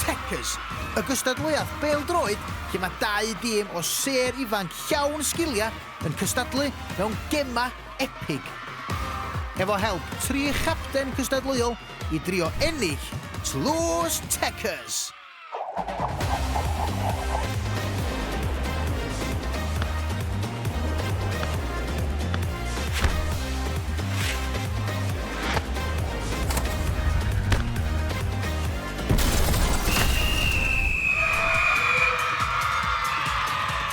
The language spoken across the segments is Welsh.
Techers, y gystadleuaeth bêl-droed lle mae dau dîm o sêr ifanc llawn sgiliau yn cystadlu mewn gemau epig. Efo help tri chapten cystadleuol i drio ennill Tlws Techers!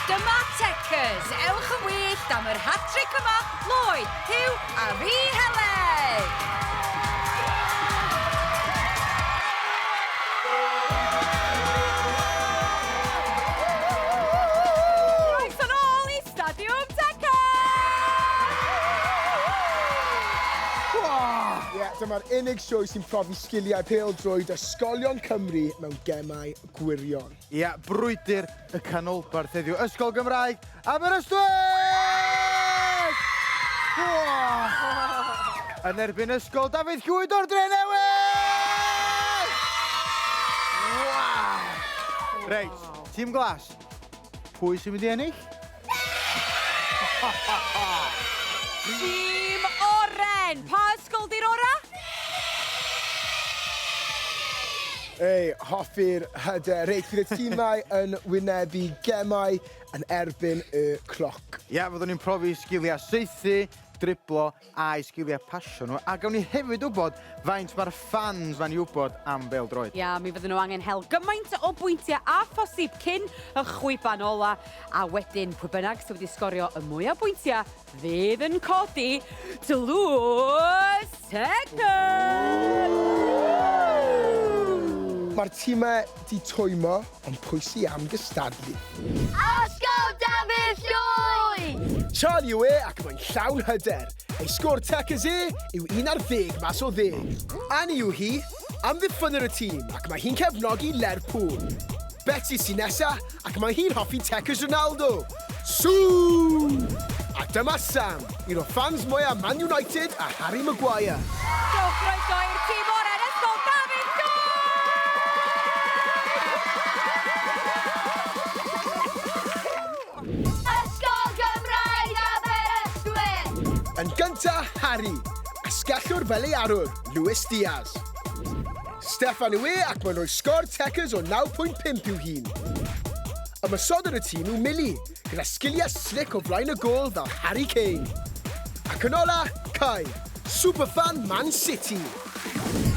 Dyma Techers! Ewch yn wyllt am yr hat-trick yma, Lloyd, Huw a fi, Helen! Croeso nôl i Stadiwm Techers! Ie, dyma'r unig sioe sy'n profi sgiliau pêl-droed ysgolion Cymru mewn gemau gwirion. Ia, brwydr y canolbarth heddiw. Ysgol Gymraeg Aberystwyth! Yn erbyn Ysgol Dafydd Llwyd o'r Drenewydd! Waw! Reit, tîm glas, pwy sy'n mynd i ennill? Tîm oren! Pa ysgol di'r ora? Ei, hoffi'r hyder. Reit, bydd y tîmau yn wynebu gemau yn erbyn y cloc. Ia, fyddwn ni'n profi sgiliau saethu, driblo a'u sgiliau pasio nhw, a gawn ni hefyd wybod faint mae'r ffans 'ma'n 'i wybod am bêl-droed. Ia, mi fydden nhw angen hel gymaint o bwyntiau â phosib cyn y chwiban ola, a wedyn pwy bynnag sydd wedi sgorio y mwyaf bwyntiau fydd yn codi Tlws Tecyn! Mae'r timau 'di twymo, ond pwy sy am gystadlu? Ysgol Dafydd Llwyd! Charlie yw e ac mae'n llawn hyder. Ei sgôr Techers e yw un ar ddeg mas o ddeg. Annie yw hi, amddiffynnwr y tîm ac mae hi'n cefnogi Lerpwl. Betsi sy nesa ac mae hi'n hoffi Techers Ronaldo. Sŵ! A dyma Sam, un o ffans mwya Man United a Harry Maguire. Rhowch groeso i'r tîm oren Ysgol Dafydd Llwyd! Ysgol Gymraeg Aberystwyth! Yn gynta, Harry, asgellwr fel ei arwr, Luis Diaz. Steffan yw e ac mae'n rhoi sgôr Techers o 9.5 i'w hun. Ymosodwr y tîm yw Millie, gyda sgiliau slic o flaen y gôl fel Harry Kane. Ac yn ola, Kai, superfan Man City.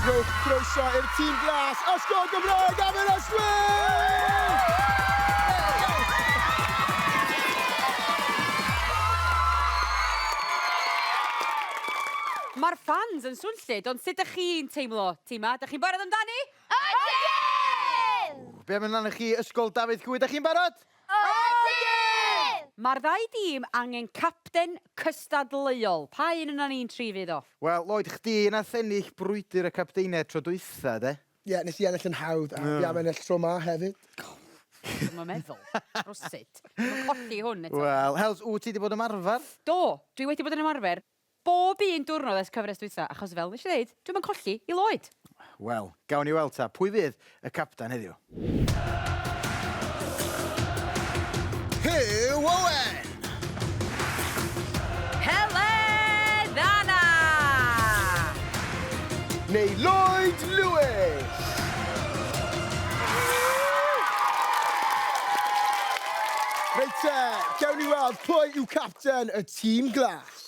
Rhowch groeso i'r tîm glas, Ysgol Gymraeg Aberystwyth! Mae'r ffans yn swnllyd, ond sut dych chi'n teimlo, tîm 'ma? Dych chi'n barod amdani? Ydyn! Be am amdanoch chi, Ysgol Dafydd Llwyd? Dach chi'n barod? Ydyn! Mae'r ddau dîm angen capten cystadleuol. Pa un yna ni'n tri fydd o? Wel, Lloyd, chdi nath ennill brwydr y capteiniaid tro dwytha, de? Ie, nes i ennill yn hawdd, a fi am ennill tro 'ma hefyd. Dwi'm yn meddwl. Rywsut. Dwi'm yn colli hwn eto. Wel, Hels, wyt ti 'di bod yn ymarfer? Do, dwi wedi bod yn ymarfer. Bob un diwrnod ers cyfres dwytha, achos fel nes i ddeud, dwi'm yn colli i Lloyd. Wel, gawn ni weld ta, pwy fydd y capten heddiw? Huw Owen! Heledd Anna! Neu Lloyd Lewis! Reit te, gawn ni weld pwy yw capten y tîm glas.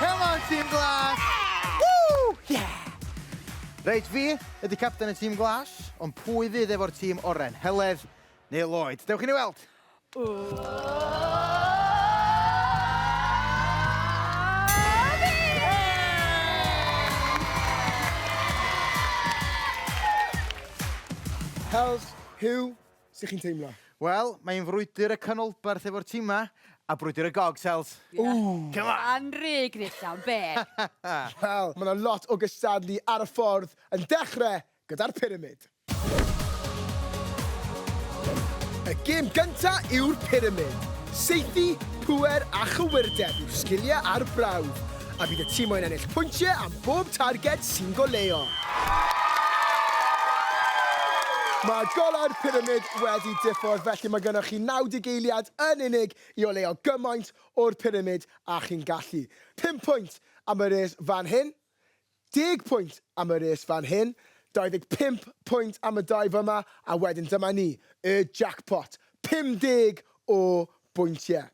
Helo tîm glas! Woo! Yeah! Reit, fi ydy capten y tîm glas, ond pwy fydd efo'r tîm oren? Heledd neu Lloyd? Dewch i ni weld! Hels, Huw, sut chi'n teimlo? Wel, mae'n frwydr y canolbarth efo'r timau, a brwydr y gogs, Hels. Ww! Come on! Anrheg neu llawn beth. Wel, mae 'na lot o gystadlu ar y ffordd yn dechrau gyda'r pyramid. Y gêm gynta yw'r pyramid. Saethu, pŵer a chywirdeb yw'r sgiliau ar brawf, a bydd y timoedd yn ennill pwyntiau am bob targed sy'n goleuo. Mae golau'r pyramid wedi diffodd, felly mae gennych chi 90 eiliad yn unig i oleuo gymaint o'r pyramid â chi'n gallu. Pum pwynt am y res fan hyn, Deg pwynt am y res fan hyn, 25 pwynt am y dau fyma, a wedyn dyma ni, y jackpot, 50 o bwyntiau.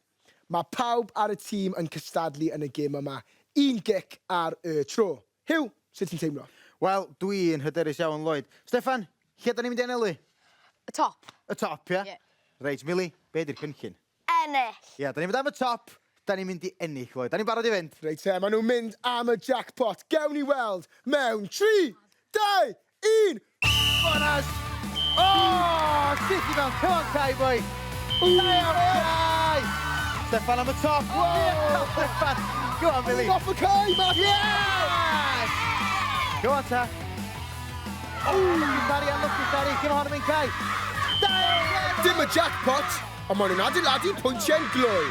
Mae pawb ar y tîm yn cystadlu yn y gêm yma, un gic ar y tro. Huw, sut ti'n teimlo? Wel, dwi'n hyderus iawn, Lloyd. Steffan, lle da ni'n mynd i anelu? Y top. Y top, ia? Ie. Reit, Mili, be di'r cynllun? Ennill. Ia, da ni'n mynd am y top, da ni'n mynd i ennill, Lloyd. Da ni'n barod i fynd? Reit te, maen nhw'n mynd am y jackpot. Gewn ni weld mewn 3, 2, 1... Bonus! Oh, syth i mewn. Come on, Kai, boy. Da iawn, Kai! Steffan am y top. Oh, Steffan. Go on, Billy. Off y cae, Matt! Yes! Go on, ta. Oh, Lwcus Ari, unlucky Ari. Come on, mynd, Kai. Da iawn! Dim y jackpot, Ond maen nhw'n adeiladu pwyntiau'n gloi.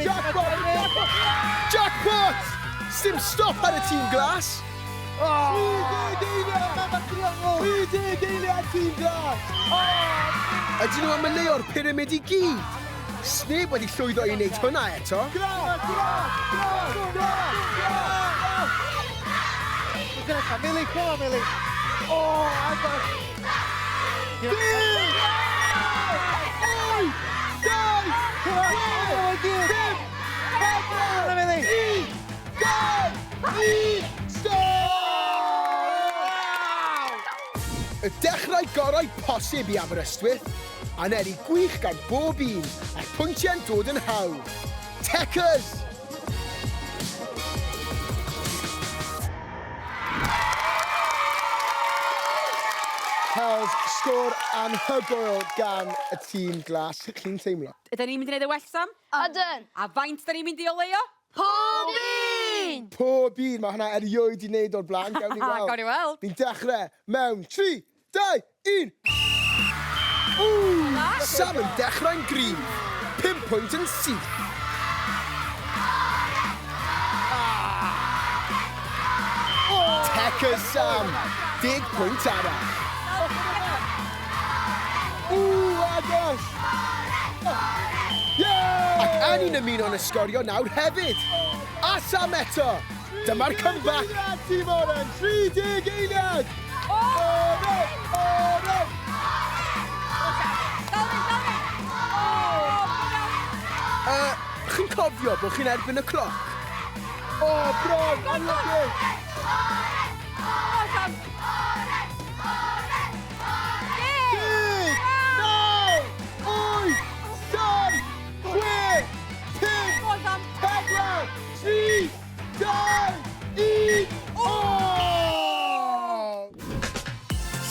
Jackpot! Jackpot! Sdim stop ar y tîm glas. 30 eiliad! 30 eiliad tîm glas! Ydyn nhw am oleuo'r pyramid i gyd? Sneb wedi llwyddo i wneud hwnna eto. Glas! Glas! Glas! Glas! Glas! Millie, come on, Millie. Oh, agos. Tri! Wyth! Dau! Chwech! Pump! Pedwar! Tri! Dau! Un! Stop! Y dechrau gorau posib i Aberystwyth. Anelu gwych gan bob un, a'r pwyntiau'n dod yn hawdd. Techers! Hells, sgôr anhygoel gan y tîm glas. Sut chi'n teimlo? Ydyn ni'n mynd i wneud y well, Sam? Ydyn. A faint da ni'n mynd i oleuo? Pob un! Pob un! Mae hwnna erioed 'di wneud o'r blaen. Gawn ni weld. Gawn ni weld. Ni'n dechrau mewn 3, 2, 1. Ww! Sam yn dechrau'n gryf. 5 pwynt yn syth. Tecca Sam. 10 pwynt arall. Ww, agos! Yeah! Ac Annie'n ymuno yn y sgorio nawr hefyd. A Sam eto. Dyma'r comeback. Tîm Oren, 30 eiliad! Oren! Oren! Uh, chi'n cofio bod chi'n erbyn y cloc? O, oh, bron, anlwcus! Deg, naw, wyth, saith, chwech, pump, pedwar, tri, Dau, un, o!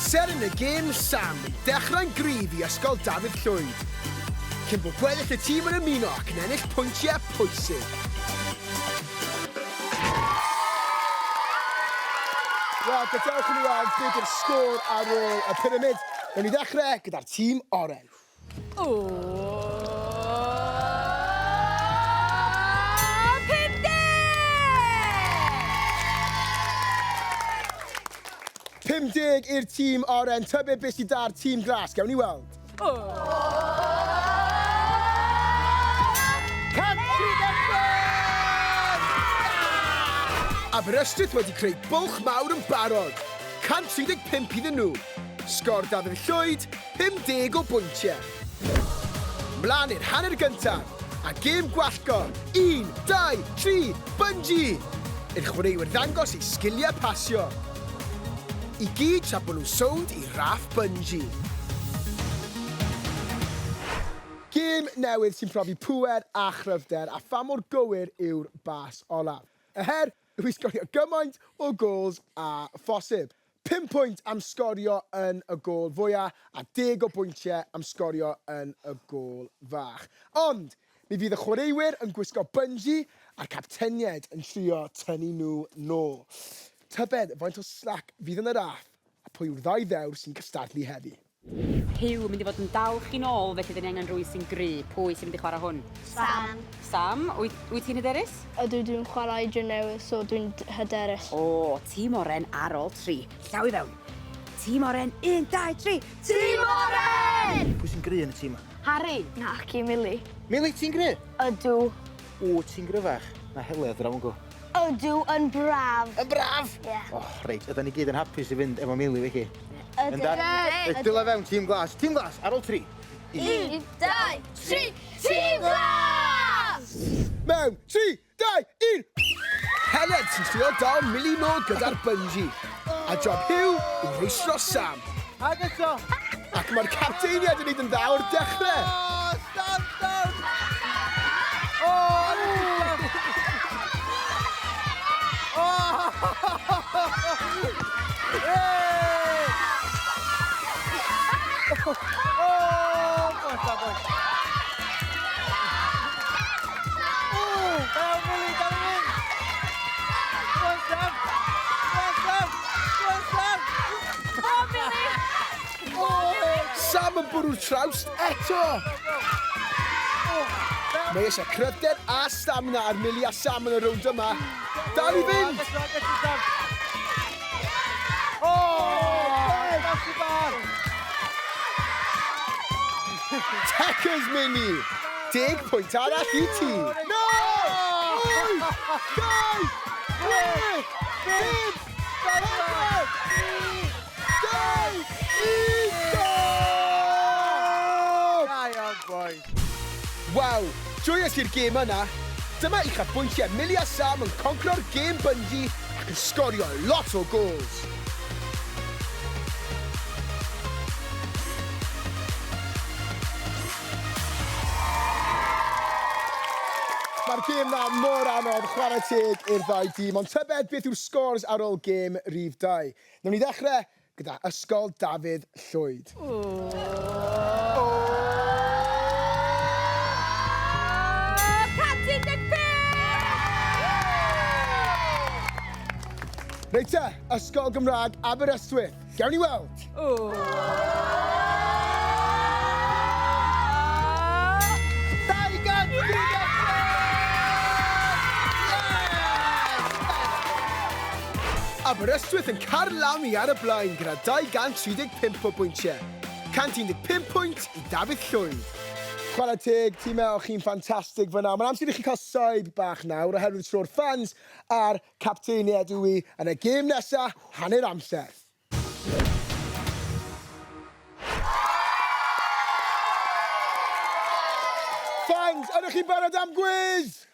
Seren y gêm Sam yn dechrau'n gryf i Ysgol Dafydd Llwyd. Cyn bod gweddill y tîm yn ymuno ac yn ennill pwyntiau pwysig. Wel, gadewch i ni weld beth yw'r sgôr ar ôl y pyramid. Newn ni ddechrau gyda'r tîm oren. O! 50! 50 i'r tîm oren. Tybed beth sydd da'r tîm glas. Gawn ni weld. O! 135! Aberystwyth wedi creu bwlch mawr yn barod. 135 iddyn nhw. Sgor Dafydd Llwyd, 50 o bwyntiau. Mlaen i'r hanner gyntaf, a gêm gwallgo, 1, 2, 3, bungee! I'r chwaraewyr ddangos eu sgiliau pasio. I gyd tra bod nhw'n sownd i raff bungee. Gêm newydd sy'n profi pŵer a chryfder a pha mor gywir yw'r bas olaf. Y her yw i sgorio gymaint o gols â phosib. Pum pwynt am sgorio yn y gôl fwya a deg o bwyntiau am sgorio yn y gôl fach. Ond, mi fydd y chwaraewyr yn gwisgo bungee a'r capteniaid yn trio tynnu nhw nôl. Tybed faint o slac fydd yn y raff a pwy yw'r ddau ddewr sy'n cystadlu heddi. Huw yn mynd i fod yn dal chi nôl, felly dyn ni angen rhywun sy'n gry. Pwy sy'n mynd i chwarae hwn? Sam. Sam, wyt, wyt ti'n hyderus? Ydw, dwi'n chwarae i Newydd, so dwi'n hyderus. O, tîm oren ar ôl tri. Llaw i fewn. Tîm oren, 1, 2, 3. Tîm oren! Pwy sy'n gry yn y tîm 'ma? Harry. Naci, Mili. Mili, ti'n gry? Ydw. O, ti'n gryfach. Mae Heledd draw yn go. Ydw, yn braf. Yn braf? Ie. Yeah. Oh, reit, ydan ni gyd yn hapus i fynd efo Mili, felly. Ydyn. Reit, dyla fewn, tîm glas. Tîm glas, ar ôl tri. 1, 2, 3, tîm glas! Mewn, 3, 2, 1! Heledd sy'n trio dal Mili nôl gyda'r bungee. A job Huw yw rhwystro Sam. Ag eto! Ac mae'r capteiniad yn neud yn dda o'r dechrau. O, Sam, Sam! O, ar y O! Hey! O, boes, da, boes. O, daw Mili, dal i fynd! Go on, Sam! Go on, Sam! Go on, Sam! O, Mili! Sam yn bwrw'r trawst eto. Mae eisiau cryfder a stamina ar Mili a Sam yn y rownd yma. Dal i fynd! O! Dros y bar! Techers Mili! 10 pwynt arall i ti. No! 8, 2, 6, 5, 4, 3, 2, 1, stop! Da iawn, boys. Waw, joies i'r gêm yna. Dyma uchafbwyntiau Mili a Sam yn concro'r gêm bungee ac yn sgorio lot o goals. Mae'r gêm na mor anodd, chwarae teg i'r ddau dîm, ond tybed beth yw'r scores ar ôl gêm rhif 2. Nawn ni ddechrau gyda Ysgol Dafydd Llwyd. O! 115! Reit te, Ysgol Gymraeg Aberystwyth. Gawn ni weld. O! 200! Yes! Aberystwyth yn carlamu ar y blaen gyda 235 o bwyntiau. 115 pwynt i Dafydd Llwyd. Chwarae teg, ti'n meddwl chi'n ffantastig fyna. Mae'n amser i chi cael saib bach nawr oherwydd tro'r fans a'r capteiniaid yw i yn y gêm nesa, hanner amser. Fans, ydych chi'n barod am gwiz?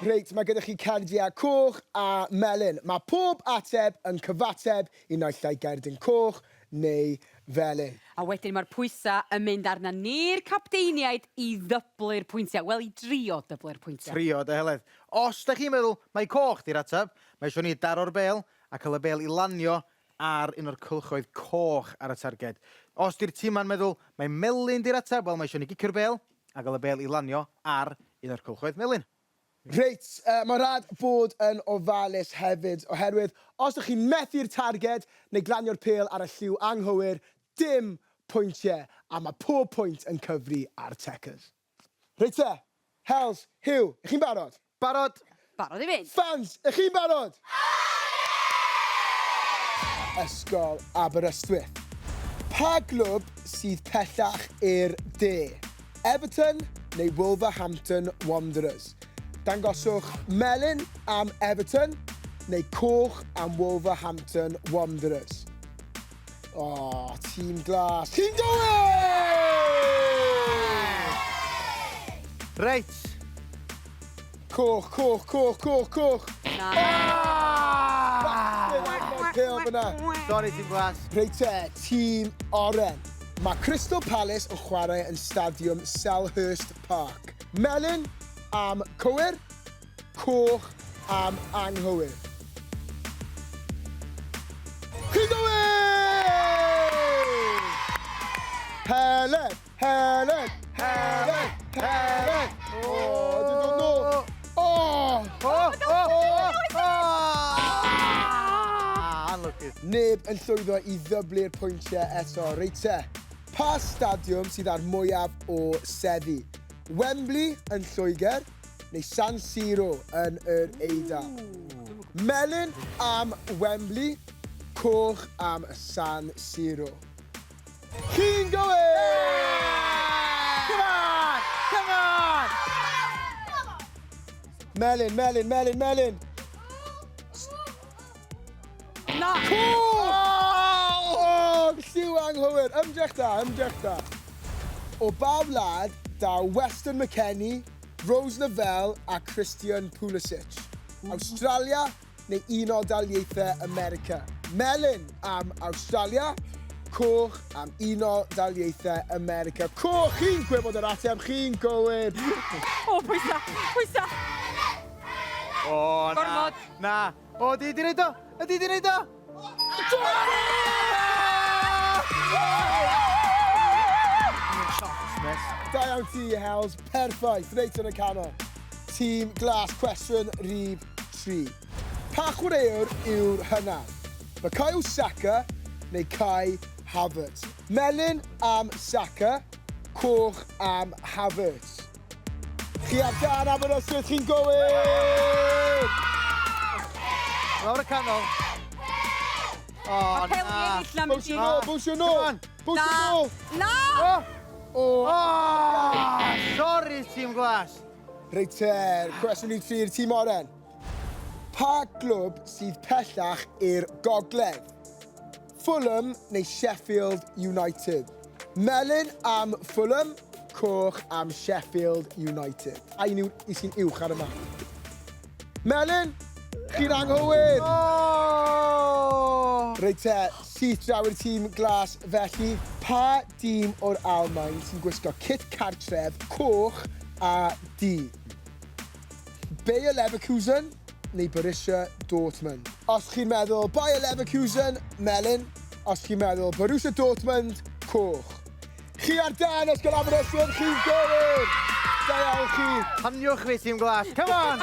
Reit, mae gyda chi cardiau coch a melyn. Mae pob ateb yn cyfateb i naill ai gerdyn coch neu felyn. A wedyn mae'r pwysau yn mynd arna ni'r capteiniaid i ddyblu'r pwyntiau. Wel, i drio dyblu'r pwyntiau. Trio, de Heledd. Os da chi'n meddwl mai coch di'r ateb, mae eisiau ni daro'r bel a cael y bel i lanio ar un o'r cylchoedd coch ar y targed. Os di'r tîm ma'n meddwl mai melyn di'r ateb, wel mae eisiau ni gicio'r bel a gael y bel i lanio ar un o'r cylchoedd melyn. Reit, mae rhaid bod yn ofalus hefyd, oherwydd os ydych chi'n methu'r targed neu glanio'r pêl ar y lliw anghywir, dim pwyntiau, a mae pob pwynt yn cyfri ar Techers. Reit te, Hels, Huw, ych chi'n barod? Barod! Barod i fynd. Fans, ych chi'n barod? Ysgol Aberystwyth. Pa glwb sydd pellach i'r de? Everton neu Wolverhampton Wanderers? Dangoswch melyn am Everton neu coch am Wolverhampton Wanderers. O, oh, tîm glas. Tîm gywir! Reit. Coch, coch, coch, coch, coch. Na. Ah! Pêl fyna. Sorry, tîm glas. Reit te, tîm oren. Mae Crystal Palace yn chwarae yn stadiwm Selhurst Park. Melyn am cywir, coch am anghywir. Chi'n gywir! Helen, Helen, Helen, Helen. O, dwi'n dod nôl. O! O, o, o, o! neb yn llwyddo i ddyblu'r pwyntiau eto. Reit te, pa stadiwm sydd â'r mwyaf o seddi? Wembley yn Lloegr neu San Siro yn yr Eidal? Melyn am Wembley, coch am San Siro. Chi'n gywir! Come on! Come on! Melyn, melyn, melyn, melyn. Na! Coch! Oh! Lliw anghywir. Ymdrech da, ymdrech da. O ba wlad daw Weston McKennie, Rose Lavelle a Christian Pulisic? Awstralia neu Unol Daleithiau America? Melyn am Awstralia, coch am Unol Daleithiau America. Coch, chi'n gwybod yr ateb, chi'n gywir. O, pwysa, pwysa. O, na. Gormod. Na. O, di di neud o? Ydi di neud o? Da iawn ti, Hels. Perffaith. Reit yn y canol. Tîm Glas, cwestiwn rhif 3. Pa chwaraewr yw'r hynaf? Bukayo Saka neu Kai Havertz? Melyn am Saka, coch am Havertz. Chi ar dân Aberystwyth, chi'n gywir! Lawr y canol. O, Mae peli ennill na mynd i... Bwysio nôl, bwysio nôl! Bwysio nôl! Na! O! O! O! Sori, tîm glas. Reit te, cwestiwn i tri'r tîm oren. Pa glwb sydd pellach i'r gogledd? Fulham neu Sheffield United? Melyn am Fulham, coch am Sheffield United. A un yw sy'n uwch ar y map. Melyn, chi'n anghywir! O! Reit te, syth draw i'r tîm glas felly. Pa dîm o'r Almaen sy'n gwisgo kit cartref coch a du? Bayer Leverkusen neu Borussia Dortmund? Os chi'n meddwl Bayer Leverkusen, melyn. Os chi'n meddwl Borussia Dortmund, coch. Chi ar dân, Ysgol Aberystwyth, chi'n gywir! Da iawn chi. Haniwch fi, tîm glas. Come on!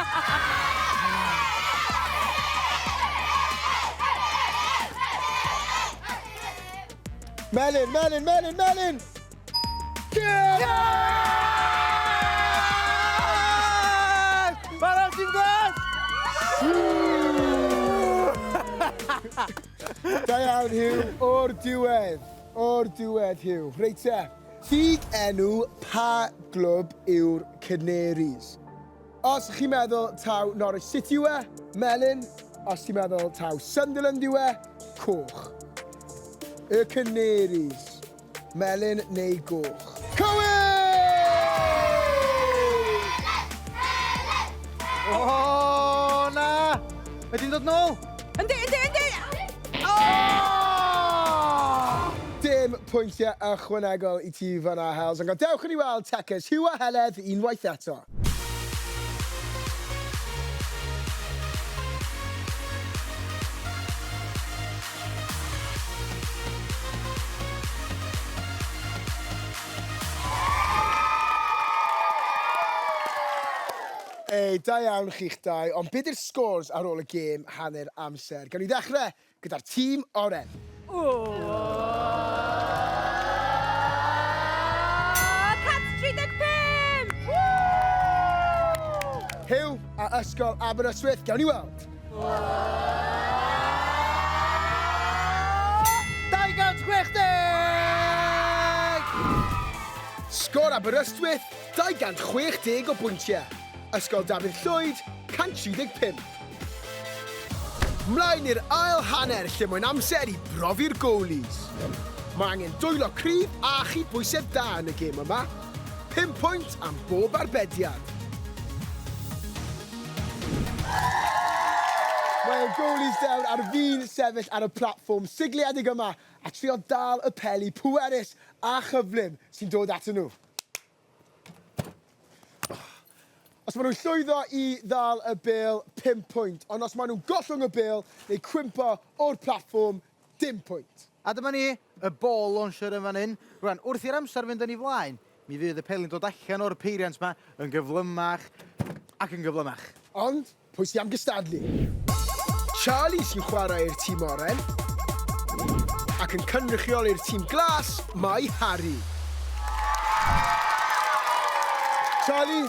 Melyn, melyn, melyn, melyn! Yeah! Yes! Barod, tîm glas! Da iawn, Huw. O'r diwedd. O'r diwedd, Huw. Reit te. Ffug enw pa glwb yw'r Canaries? Os chi'n meddwl taw Norwich City yw e, melyn. Os ti'n meddwl taw Sunderland yw e, coch. Y Canaries. Melyn neu goch? Cywir! O, na! Ydy'n dod nôl? Yndi, yndi, yndi! O! Dim pwyntiau ychwanegol i ti fan'na, Hels. Ond gadewch i ni weld Tekers Huw a Heledd unwaith eto. Ei, da iawn chi'ch dau, ond be di'r scores ar ôl y gêm hanner amser? Gawn ni ddechrau gyda'r tîm oren. O! 135! Huw a Ysgol Aberystwyth, gawn ni weld. 260! Sgôr Aberystwyth, 260 o bwyntiau. Ysgol Dafydd Llwyd, 135. Mlaen i'r ail hanner lle mae'n amser i brofi'r goalies. Mae angen dwylo cryf a chydbwysedd da yn y gêm yma. 5 pwynt am bob arbediad. Mae y goalies dewr ar fin sefyll ar y platfform sigliedig yma a trio dal y peli pwerus a chyflym sy'n dod atyn nhw. Os maen nhw'n llwyddo i ddal y bêl, 5 pwynt. Ond os maen nhw'n gollwng y bêl neu cwympo o'r platfform, dim pwynt. A dyma ni, y ball launcher yn fan hyn. Rwan, wrth i'r amser fynd yn ei flaen, mi fydd y pelyn dod allan o'r peiriant yma yn gyflymach ac yn gyflymach. Ond, pwy sy'n am gystadlu? Charlie sy'n chwarae i'r tîm oren. Ac yn cynrychioli'r tîm glas, mae Harry. Charlie,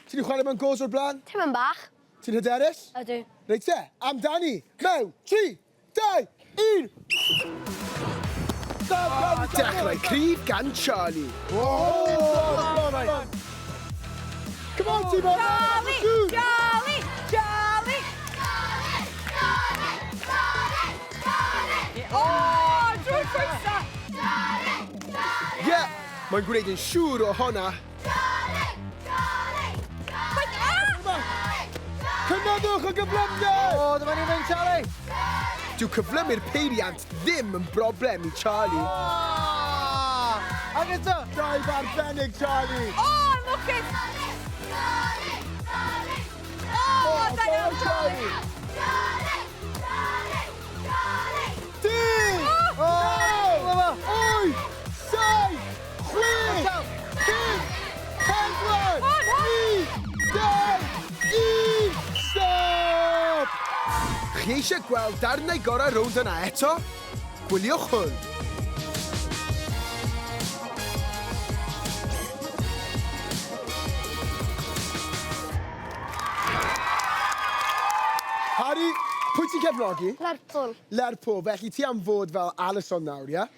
ti wedi chwarae mewn gols o'r blaen? Tipyn bach. Ti'n hyderus? Ydw. Reit te, amdani, mewn, 3, 2, 1! Dechrau cryf gan Charlie. Oh! Come on, tîm Charlie! Charlie! Charlie! O, drwy'r coesa! Ie, yeah, mae'n gwneud yn siŵr o honna. Cynyddwch y gyflymder! O, dyma ni'n mynd, Charlie! Dyw cyflymu'r peiriant ddim yn broblem i Charlie. O! Ac eto! Drive arbennig, Charlie! O, lwcus! O, da iawn, Charlie! 10, 9, 8, 7, 6, 5, 4, 3, 2, 1, stop! Chi eisiau gweld darnau gorau rownd yna eto? Gwyliwch hwn. Harry, pwy ti'n cefnogi? Lerpwl. Lerpwl, felly ti am fod fel Alisson nawr, ie? Yeah?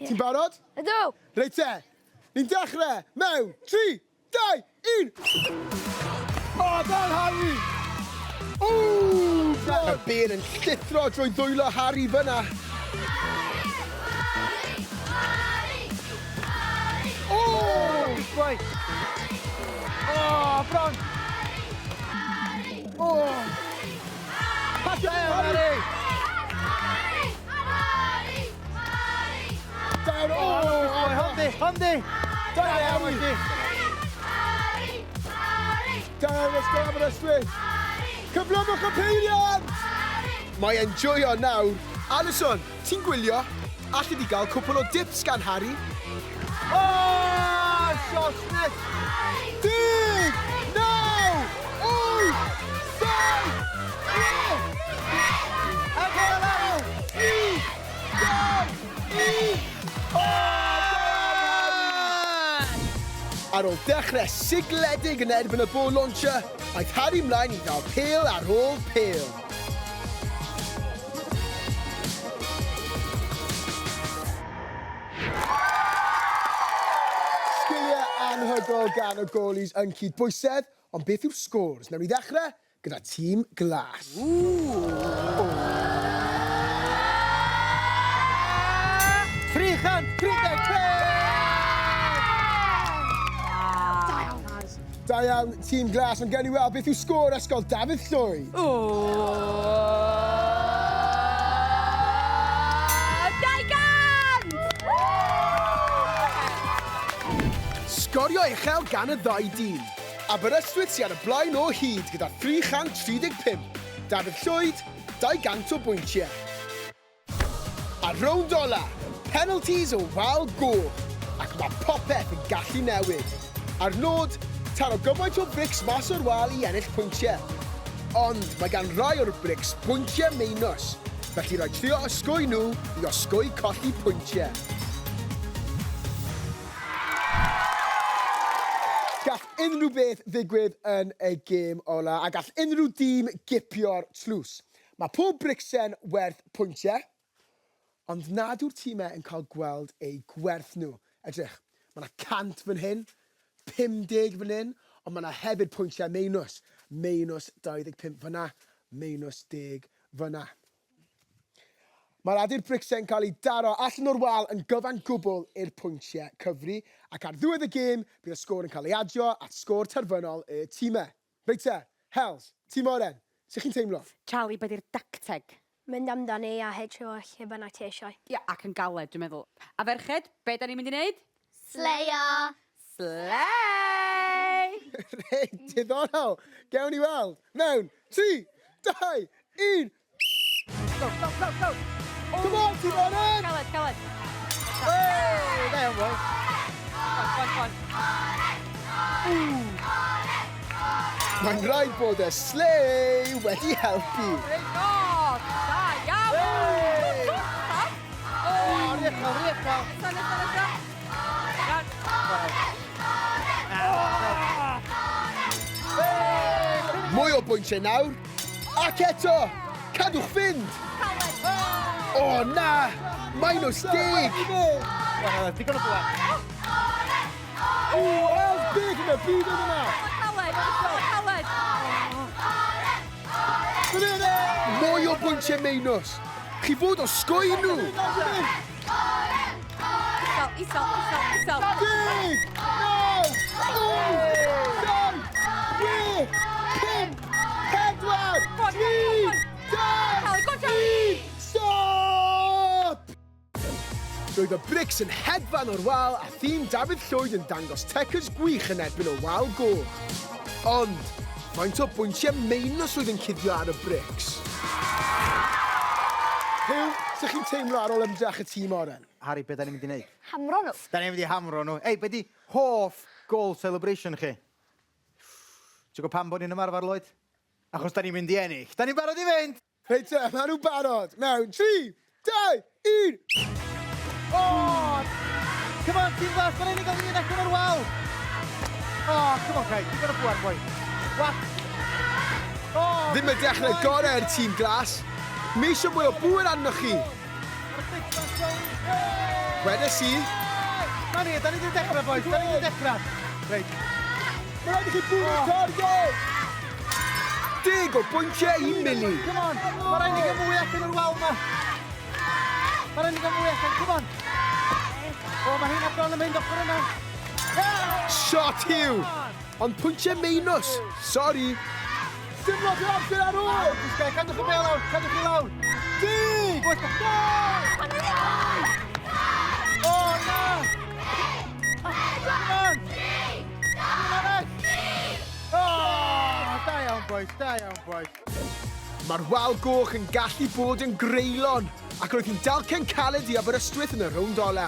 Ti'n barod? Ydw. Reit te, ni'n dechrau mewn 3, 2, 1! O, dan Harry! Ww! Y bel yn llithro drwy ddwylo Harry fyna. O! Big boy! O, bron! O! Pasio Da iawn, Harry! Harry! Dan, o! Big boy, hondi, hondi! Da iawn, Harry! Da iawn, Ysgol Aberystwyth! Cyflymwch y peiriant! Mae e'n joio nawr. Alison, ti'n gwylio? Alli di gael cwpl o dips gan Harry? O! Shot net! 10, 9, 8, 7, 6, Ac ola! 3, 2, 1. O, Ar ôl dechrau sigledig yn erbyn y ball launcher, aeth Harry mlaen i ddal pêl ar ôl pêl. Sgiliau anhygoel gan y goalies yn cydbwysedd, ond beth yw'r scores? Nawn ni ddechrau gyda tîm glas. 335! Da iawn, Haz. Da iawn, tîm glas, ond gen i weld beth yw sgôr ysgol Dafydd Llwyd. O! 200! Sgorio uchel gan y ddau dîm. Aberystwyth sydd ar y blaen o hyd gyda 335. Dafydd Llwyd, 200 o bwyntiau. A rownd ola, penalties o wal goch, ac mae popeth yn gallu newid. A'r nod, taro gymaint o brics mas o'r wal i ennill pwyntiau. Ond mae gan rai o'r brics bwyntiau meinus, felly rhaid trio osgoi nhw i osgoi colli pwyntiau. Gall unrhyw beth ddigwydd yn y gêm ola, a gall unrhyw dîm gipio'r tlws. Mae pob bricsen werth pwyntiau, ond nad yw'r tîmau yn cael gweld eu gwerth nhw. Edrych, mae yna 100 fan hyn, 50 fan hyn, ond mae yna hefyd pwyntiau meinus. Meinus 25 fyna, meinus 10 fyna. Mae'r adur bricsen cael ei daro allan o'r wal yn gyfan gwbl i'r pwyntiau cyfri, ac ar ddiwedd y gêm bydd y sgôr yn cael ei adio at sgôr terfynol y tîmau. Reit te, Hels, tîm oren, sut chi'n teimlo? Charlie, be di'r dacteg? Mynd amdani a hitio lle bynnag ti eisiau. Ia, ac yn galed, dwi'n meddwl. A ferched, be da ni'n mynd i wneud? Sleio! Slay! Reit, diddorol. Gewn ni weld. Mewn, 3, 2, 1. Go, go, go, go! Come on, tîm oren! Galed, galed. Hey, da iawn, boys. Go on, go on. Mae'n rhaid bod y slay wedi helpu. O, da iawn! Hey! O, bwyntiau nawr. Ac eto! Cadwch fynd! O na! Minus 10! Digon o bwa. O, el, beth yn y byd oedd yna? Caled, caled. Mwy o bwyntiau meinus. Chi fod o sgoi nhw! Isel, isel, isel, isel. 10, 9, 8, 7, 6, 5, 4, 3, 2, 1, stop! Roedd y brics yn hedfan o'r wal a thîm Dafydd Llwyd yn dangos Tekers gwych yn erbyn y wal goch. Ond, faint o bwyntiau meinus oedd yn cuddio ar y brics? Huw, sut chi'n teimlo ar ôl ymdrech y tîm oren? Harry, be da ni'n mynd i wneud? Hamro nhw. Da ni'n mynd i hamro nhw. Ei, be di hoff goal celebration chi? Ti'n gwybod pam bod ni'n ymarfer, Lloyd? Achos da ni'n mynd i ennill. Da ni'n barod i fynd! Reit te, maen nhw'n barod. Mewn 3, 2, 1! Oh! Come on, tîm glas, mae'n unig gael un allan o'r wal! Oh, come on, Kai, digon o bŵer, boi. Whack! Oh, Ddim y dechrau gorau i'r tîm glas. Mi eisiau mwy o bŵer arnoch chi. Wedes i, Na ni, da ni wedi dechrau, boys, da ni wedi dechrau. Reit. Mae rhaid i chi bwrw'r targed! 10 o bwyntiau i Millie. Come on, mae rhaid ni gael mwy allan o'r wal ma. Mae rhaid ni gael mwy allan, come on. O, mae hynna bron yn mynd ochr yna. Shot Huw. Ond pwyntiau meinus. Sorry. Dim lot o amser ar ôl. Sky, cadwch y bêl lawr, cadwch chi lawr. 10, 9, O, na! Come on! Un arall! O, da iawn, boys, da iawn, boys. Mae'r wal goch yn gallu bod yn greulon ac roedd hi'n dalcen caled i Aberystwyth yn y rownd ola.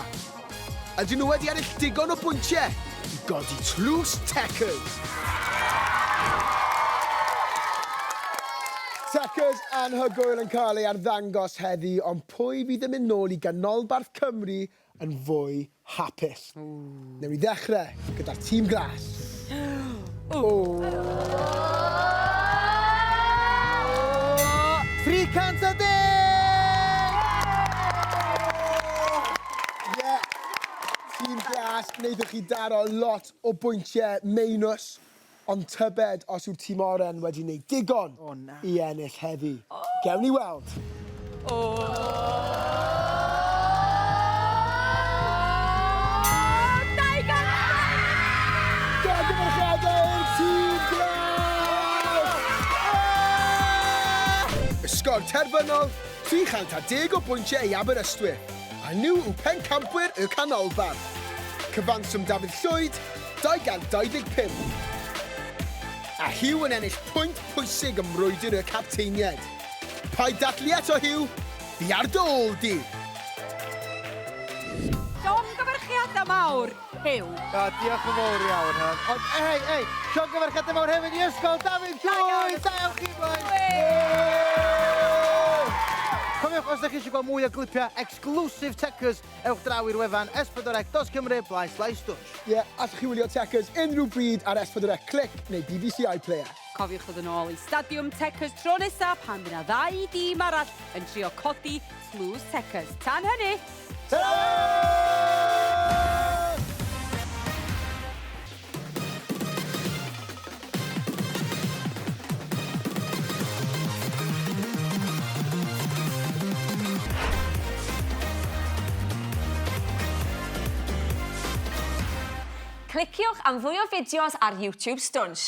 Ydyn nhw wedi ennill digon o bwyntiau i godi tlws Tekers? Tekers anhygoel yn cael ei arddangos heddi, ond pwy fydd yn mynd nôl i ganolbarth Cymru yn fwy hapus? Newn ni ddechrau gyda'r tîm glas. O! 310! Ie, tîm glas, wnaethoch chi daro lot o bwyntiau meinus, ond tybed os yw'r tîm oren wedi wneud digon O, na. i ennill heddi. Gewn ni weld. O! 200! Llongyfarchiadau i'r tîm glas! Y sgor terfynol, 310 o bwyntiau i Aberystwyth, a nhw yw pencampwyr y canolbarth. Cyfanswm Dafydd Llwyd, 225. A Huw yn ennill pwynt pwysig ym mrwydr y capteiniaid. Paid dathlu eto, Huw, fi ar dy ôl di. Llongyfarchiadau mawr, Huw. O, diolch yn fawr iawn, hon. Ond, hei, hei, llongyfarchiadau mawr hefyd i Ysgol Dafydd Llwyd! Da iawn chi, boys! Cofiwch, os ydych chi eisiau gweld mwy o glipiau exclusive Tekers, ewch draw i'r wefan s4c.cymru/stwnsh. Ie, yeah, allwch chi wylio Tekers unrhyw bryd ar S4C Clic neu BBC iPlayer. Cofiwch ddod yn ôl i Stadiwm Tekers tro nesa pan fydd 'na ddau dîm arall yn trio codi tlws Tekers. Tan hynny! Ta-ra! Cliciwch am fwy o fideos ar YouTube Stwnsh.